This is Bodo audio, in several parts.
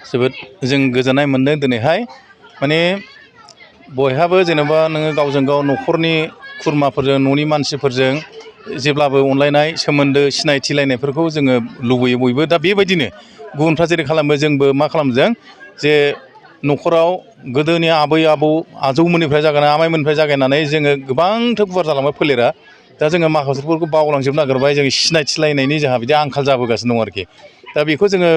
जोबोद जों गोजोननाय मोन्दों दिनैहाय माने बयहाबो जेनेबा नोङो गावजों गाव न'खरनि खुरमाफोरजों न'नि मानसिफोरजों जेब्लाबो अनलायनाय सोमोन्दो सिनायथिलायनायफोरखौ जोङो लुबैयो बयबो दा बेबायदिनो गुबुनफ्रा जेरै खालामो जोंबो मा खालामदों जे न'खराव गोदोनि आबै आबौ आजौमोननिफ्राय जागायनानै आमाइमोननिफ्राय जागायनानै जोङो गोबांथार गुवार जालांबाय फोलेरा दा जोङो माखासेफोरखौ बावलांजोबनो नागिरबाय जों सिनायथिलायनायनि जोंहा बिदि आंखाल जाबोगासिनो दं आरोखि दा बेखौ जोङो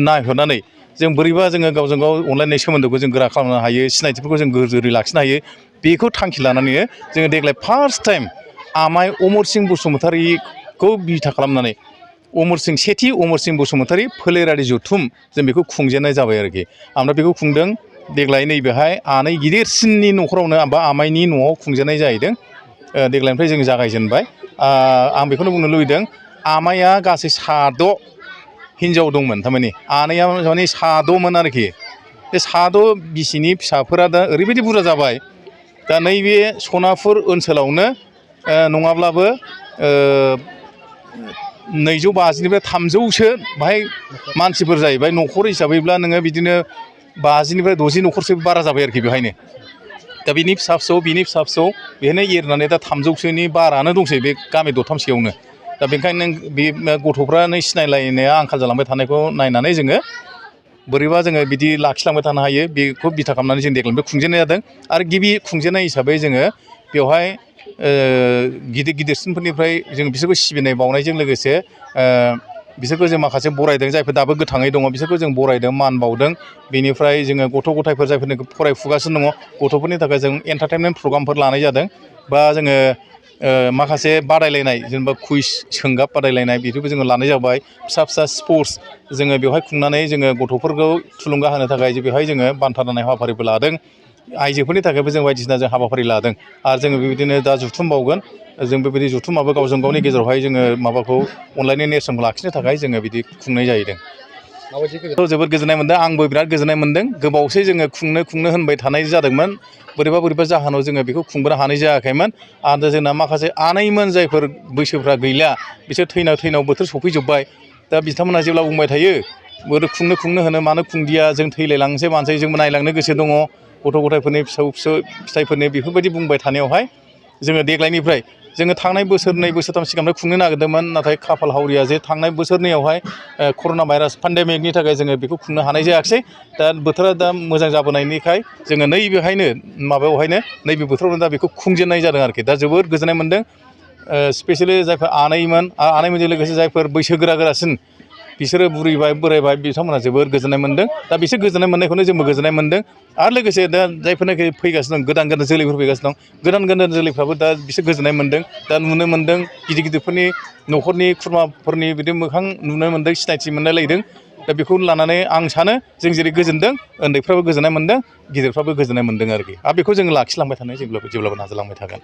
नायहरनानै जों बोरैबा जोङो गावजों गाव अनलायनाय सोमोन्दोखौ जों गोरा खालामनो हायो सिनायथिफोरखौ जों गोजोरै लाखिनो हायो बेखौ थांखि लानानैनो जोङो देग्लाय फार्स्ट टाइम आमाइ अमरसिं बसुमतारीखौ बिथा खालामनानै सेथि अमरसिं बसुमतारी फोलेरारि जथुम जों बेखौ खुंजेननाय जाबाय आरोखि ओमफ्राय बेखौ खुंदों देग्लाय नैबेहाय आनै गिदिरसिननि न'खरावनो बा आमाइनि न'आव खुंजेननाय जाहैदों देग्लायनिफ्राय जों जागायजेनबाय आं बेखौनो बुंनो लुबैदों आमाइया गासै 6 हिनजाव दंमोन थारमाने आनैया माने 6मोन आरोखि बे 6 बिसिनि फिसाफोरा दा ओरैबायदि बुरजा जाबाय दा नैबे सनापुर ओनसोलावनो नङाब्लाबो 250निफ्राय 300सो बाहाय मानसिफोर जाहैबाय न'खर हिसाबैब्ला नोङो बिदिनो 50निफ्राय 60 न'खरसो बारा जाबाय आरोखि बेवहायनो दा बिनि फिसा फिसौ बेहायनो एरनानै दा 300सोनि बारानो दंसै बे गामि दरथामसेयावनो दा बेनिखायनो बे गथ'फ्रानो सिनायलायनाया आंखाल जालांबाय थानायखौ नायनानै जोङो बोरैबा जोङो बिदि लाखिलांबाय थानो हायो बेखौ बिथा खालामनानै जों देग्लायनिफ्राय खुंजेननाय जादों आरो गिबि खुंजेननाय हिसाबै जोङो बेवहाय गिदिरसिनफोरनिफ्राय जों बिसोरखौ सिबिनाय बावनायजों लोगोसे बिसोरखौ जों माखासे बरायदों जायफोर दाबो गोथाङै दङ बिसोरखौ जों बरायदों मान बावदों बेनिफ्राय जोङो गथ' गथायफोर जायफोरनो फरायफुगासिनो दङ गथ'फोरनि थाखाय जों एन्टारटेनमेन्ट प्रग्रामफोर लानाय जादों बा जोङो माखासे बादायलायनाय जेनेबा कुइज सोंगाब बादायलायनाय बेफोरखौ जोङो लानाय जाबाय फिसा फिसा स्पर्ट्स जोङो बेवहाय खुंनानै जोङो गथ'फोरखौ थुलुंगा होनो थाखाय बेवहाय जोङो बान्था राननाय हाबाफारिबो लादों आइजोफोरनि थाखायबो जों बायदिसिना जों हाबाफारि लादों आरो जोङो बेबायदिनो दा जुथुम बावगोन जों बेबायदि जुथुमाबो गावजों गावनि गेजेरावहाय जोङो माबाखौ अनलायनाय नेरसोनखौ लाखिनो थाखाय जोङो बिदि खुंनाय जाहैदों जोबोद गोजोननाय मोनदों आंबो बिराद गोजोननाय मोनदों गोबावसै जोङो खुंनो होनबाय थानाय जादोंमोन बोरैबा जाहोनाव जोङो बेखौ खुंबोनो हानाय जायाखैमोन आरो जोंना माखासे आनैमोन जायफोर बैसोफ्रा गैला बिसोर थैनाव बोथोर सफैजोब्बाय दा बिथांमोनहा जेब्ला बुंबाय थायो बोरै खुंनो होनो मानो खुंदिया जों थैलायलांनोसै मानोसै जोंबो नायलांनो गोसो दङ गथ' गथायफोरनि फिथाइफोरनि बेफोरबायदि बुंबाय थानायावहाय जोङो देग्लायनिफ्राय जोङो थांनाय बोसोरनै बोसोरथाम सिगांनिफ्राय खुंनो नागिरदोंमोन नाथाय खाफाल हावरिया जे थांनाय बोसोरनैयावहाय कर'ना भाइरास पेन्डेमिकनि थाखाय जोङो बेखौ खुंनो हानाय जायाखिसै दा बोथोरा दा मोजां जाबोनायनिखाय जोङो नैबेहायनो नैबे बोथोरावनो दा बेखौ खुंजेननाय जादों आरोखि दा जोबोद गोजोननाय मोनदों स्पेसियेलि जायफोर आनैमोनजों लोगोसे जायफोर बैसो गोरासिन बिसोरो बोरायबाय बिथांमोनहा जोबोद गोजोननाय मोनदों दा बिसोर गोजोननाय मोननायखौनो जोंबो गोजोननाय मोनदों आरो लोगोसे दा जायफोरनाखि फैगासिनो दं गोदान जोलैफोर फैगासिनो दं गोदान जोलैफ्राबो दा बिसोर गोजोननाय मोनदों दा नुनो मोनदों गिदिरफोरनि न'खरनि खुरमाफोरनि बिदि मोखां नुनो मोनदों सिनायथि मोनलायलायदों दा बेखौ लानानै आं सानो जों जेरै गोजोनदों उन्दैफ्राबो गोजोननाय मोनदों गिदिरफ्राबो गोजोननाय मोनदों आरोखि आरो बेखौ जोङो लाखिलांबाय थानो जेब्लाबो नाजालांबाय थागोन